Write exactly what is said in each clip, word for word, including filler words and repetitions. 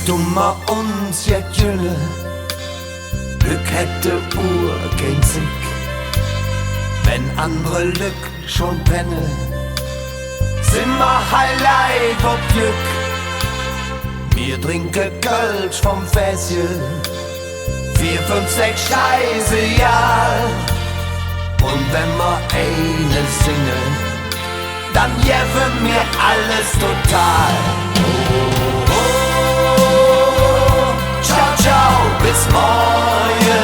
Dun mer uns jet gönnen, Lück hät de Uhr kein Zick. Wenn andere Lück schon penne, sin mer hei live op Glück. Mir drinke Kölsch vum Fässche, vier, fünf, sechs Scheiße, ja. Un wenn mer eine singe, dann gevve mir alles total. Oh, oh, ciao, ciao, bes morge.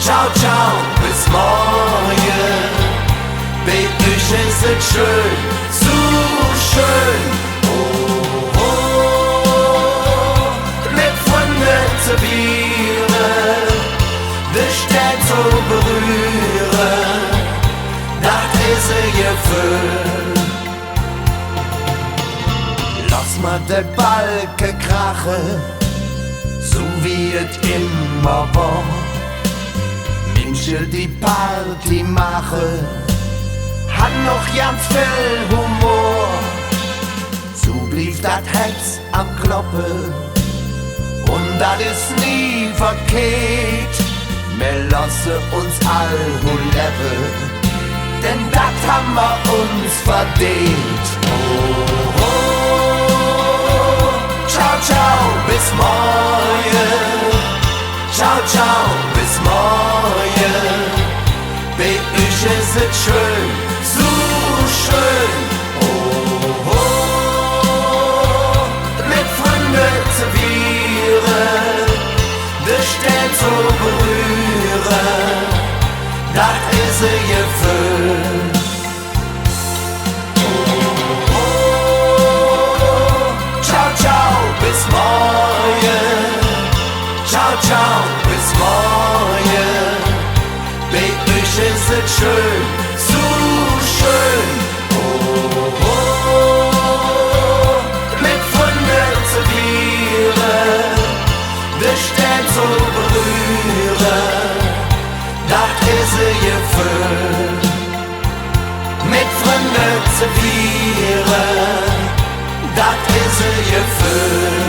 Ciao, ciao, bes morge. Bei üch es et schön, su schön. Oh, oh, met Fründe ze fiere, de Stää ze berühre, dat es e Geföhl. Loss mer de Balke krache, su wie et immer wor. Minsche, die Party maache, han noch ganz vill Humor. Su bliev dat Hätz am Kloppe, un dat es nie verkeht. Mer looße uns all levve, denn dat han mer uns verdeent. Oh, oh, ciao, ciao, bes morge. Ciao, ciao, bes morge. Bei üch es et schön, su schön. Oh, oh, met Fründe ze fiere, de Stää ze berühre, dat es e Geföhl. Oh, oh, ciao, ciao, bes morge. Ciao, ciao, bes morge. Bei üch es et schön, su schön. Oh, oh, met Fründe ze fiere, de Stää ze berühre, dat es e Geföhl. Met Fründe ze fiere, dat es e Geföhl.